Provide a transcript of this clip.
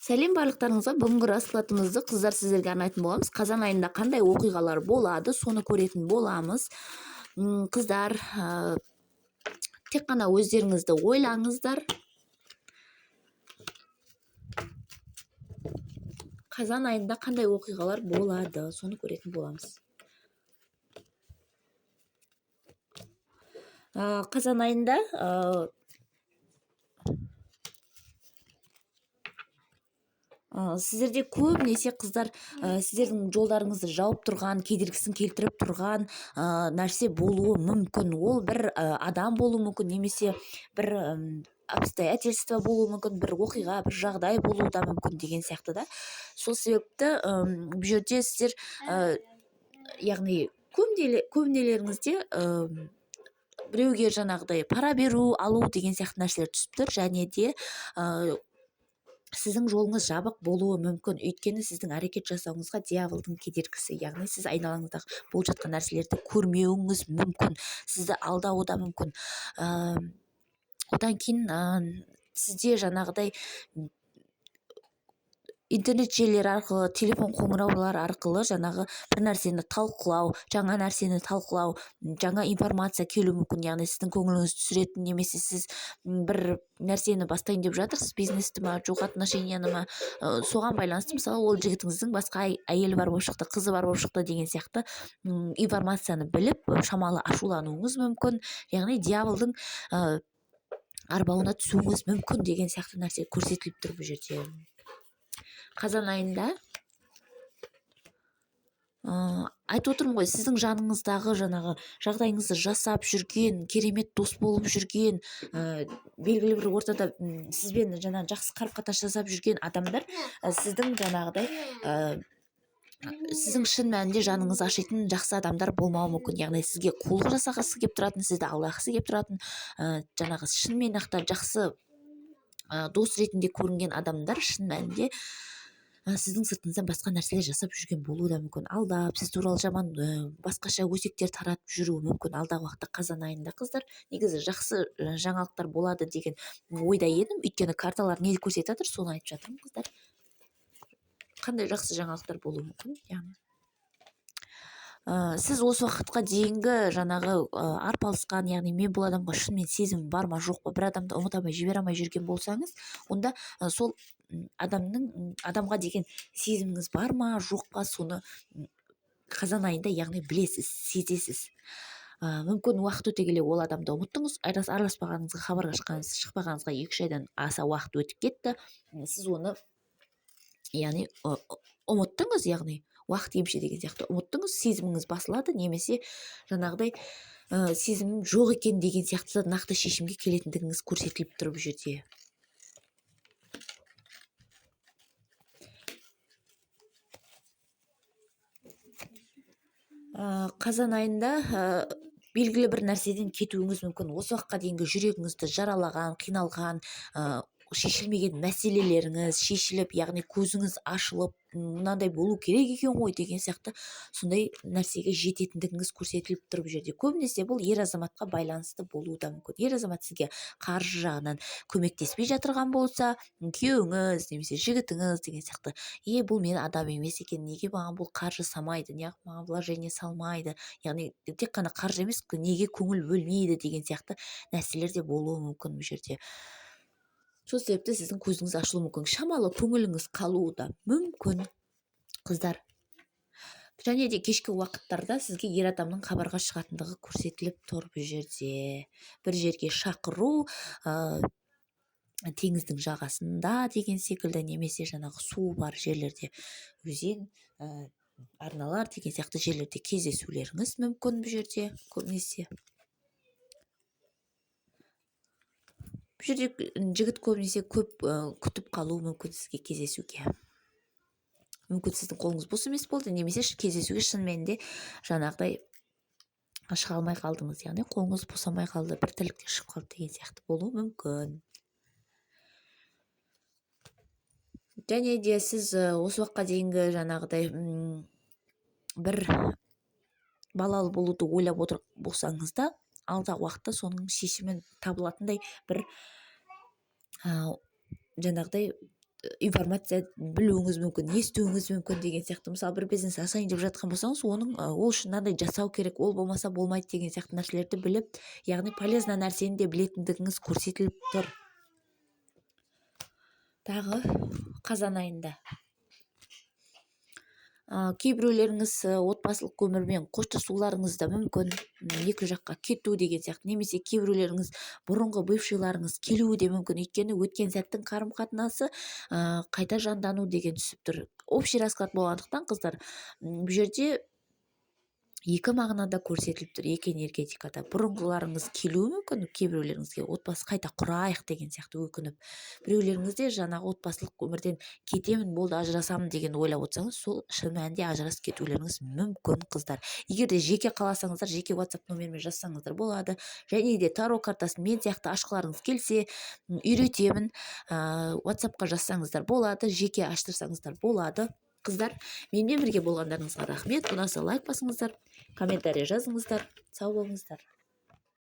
Сәлем барлықтарыңызға. Бүгінгі раскладымызды, қыздар, сіздерге арнайтын боламыз. Қазан айында қандай оқиғалар болады, соны көретін боламыз. Қыздар, тек қана өздеріңізді ойлаңыздар. Қазан айында қандай оқиғалар болады, соны көретін боламыз. Қазан айында сіздерде көбінесе, қыздар, сіздердің жолдарыңызды жауып тұрған, кедергісін келтіріп тұрған нәрсе болуы мүмкін. Ол бір адам болуы мүмкін немесе бір обстоятельства болуы мүмкін, бір оқиға, бір жағдай болуы да мүмкін деген сияқты да. Сол себепті бұл жерде сіздер, яғни көбінелеріңізде біреуге жаңағыдай пара беру, алу деген сияқты нәрселер түсіп тұр. Және де сіздің жолыңыз жабық болуы мүмкін, өйткені сіздің әрекет жасауыңызға дьяволдың кедергісі, яғни сіз айналаңыздағы болып жатқан нәрселерді көрмеуіңіз мүмкін, сізді алдауы да мүмкін. Одан кейін сізде жаңағыдай интернет желілері арқылы, телефон қоңыраулары арқылы жаңағы бір нәрсені талқылау, жаңа нәрсені талқылау, жаңа информация келуі мүмкін. Яғни сіздің көңіліңізді түсіретін немесе сіз бір нәрсені бастайын деп жатырсыз, бизнесті ма, жоқ отношенияны ма, соған байланысты, мысалы, ол жігітіңіздің басқа әйелі бар болып шықты, қызы бар болып шықты деген сияқты информацияны біліп, шамалы ашулануыңыз мүмкін. Яғни дьяволдың арбауына түсуіңіз мүмкін деген сияқты нәрсе көрсетіліп тұр бұл жерде. Қазан айында айтып отырмын ғой, сіздің жаныңыздағы жаңағы жағдайыңызды жасап жүрген, керемет дос болып жүрген, белгілі бір ортада сізбен жаңағы жақсы қарым-қатынас жасап жүрген адамдар, сіздің жаңағыдай, сіздің шын мәнінде жаныңыз ашитын жақсы адамдар болмауы мүмкін. Яғни сізге қулық жасағысы келіп тұратын, сізді алдағысы келіп тұратын, жаңағы шынымен ақ та жақсы, дос ретінде көрінген адамдар шын мәнінде сіздің сыртыңыздан басқа нәрселер жасап жүрген болуы да мүмкін. Алдап, сіз туралы жаман, басқаша өсектер таратып жүруі мүмкін. Алдағы уақытта, қазан айында, қыздар, негізі жақсы жаңалықтар болады деген ойда едім, өйткені карталар не көрсетіп жатыр, соны айтып жатырмын. Қыздар, қандай жақсы жаңалықтар болуы мүмкін? Яғни сіз осы уақытқа дейінгі жаңағы арпалысқан, яғни мен бұл адамға шынымен сезімім бар ма, жоқ па, бір адамды ұмыта алмай, жібере алмай жүрген болсаңыз, онда сол адамға деген сезіміңіз бар ма, жоқ па, соны қазан айында, яғни, білесіз, сезесіз. Мүмкін уақыт өте келе ол адамды ұмыттыңыз, араласпағаныңызға, хабарға шықпағаныңызға 2-3 айдан аса уақыт өтіп кетті. Сіз оны, яғни, ұмыттыңыз, яғни уақыт емші деген сияқты ұмыттыңыз, сезіміңіз басылады немесе жаңағыдай сезімім жоқ екен деген сияқты нақты шешімге келетіндігіңіз көрсетіліп тұр бұл жерде. Қазан айында белгілі бір нәрседен кетуіңіз мүмкін. Осы уақытқа дейінгі жүрегіңізді жаралаған, қиналған, шешілмеген мәселелеріңіз шешіліп, яғни көзіңіз ашылып, мынандай болу керек екен ғой деген сияқты сондай нәрсеге жететіндігіңіз көрсетіліп тұр бұл жерде. Көбінесе бұл ер азаматқа байланысты болуы да мүмкін. Ер азамат сізге қаржы жағынан көмектеспей жатырған болса, күйеуіңіз немесе жігітіңіз деген сияқты, бұл мен адам емес екен, неге маған бұл қаржы салмайды, неге маған вложение салмайды, яғни тек қана қаржы емес, неге көңіл бөлмейді деген сияқты нәрселер де болуы мүмкін бұл жерде. Сол себепті сіздің көзіңіз ашылуы мүмкін, шамалы көңіліңіз қалуы да мүмкін, қыздар. Және де кешкі уақыттарда сізге ер адамның хабарға шығатындығы көрсетіліп тұр бұл жерде. Бір жерге шақыру, теңіздің жағасында деген секілді, немесе жаңағы су бар жерлерде, өзен, арналар деген сияқты жерлерде кездесулеріңіз мүмкін бұл жерде көбінесе. Бұл жерде жігіт көбінесе көп күтіп қалуы мүмкін сізге кездесуге. Мүмкін сіздің қолыңыз бос емес болды, немесе кездесуге шынымен де жаңағыдай шыға алмай қалдыңыз, яғни қолыңыз босамай қалды, бір тірліктен шығып қалды деген сияқты болуы мүмкін. Және де сіз осы уақытқа дейінгі жаңағыдай, бір балалы болуды ойлап отыр болсаңыз да, алдағы уақытта соның шешімін табылатындай бір, жаңағыдай Информация білуіңіз мүмкін, естуіңіз мүмкін деген сияқты. Мысалы, бір бизнес ашайын деп жатқан болсаңыз, оның ол үшін мынандай жасау керек, ол болмаса болмайды деген сияқты нәрселерді біліп, яғни полезный нәрсені де білетіндігіңіз көрсетіліп тұр. Тағы қазан айында кейбіреулеріңіз отбасылық өмірмен қоштасуларыңыз да мүмкін, екі жаққа кету деген сияқты, немесе кейбіреулеріңіз бұрынғы бывшийларыңыз келуі де мүмкін, өйткені өткен сәттің қарым қатынасы қайта жандану деген түсіп тұр. Общий расклад болғандықтан, қыздар, бұл жерде екі мағынада көрсетіліп тұр, екі энергетикада. Бұрынғыларыңыз келуі мүмкін кейбіреулеріңізге, отбасы қайта құрайық деген сияқты өкініп. Біреулеріңізде жаңағы отбасылық өмірден кетемін, болды, ажырасамын деген ойлап отырсаңыз, сол шын мәнінде ажырасып кетулеріңіз мүмкін. Қыздар, егер де жеке қаласаңыздар, жеке WhatsApp номеріме жазсаңыздар болады. Және де таро картасын мен сияқты ашқыларыңыз келсе, үйретемін, WhatsAppқа жазсаңыздар болады, жеке аштырсаңыздар болады. Қыздар, менімен бірге болғандарыңызға рахмет. Ұнаса, лайк басыңыздар, комментарий жазыңыздар. Сау болыңыздар.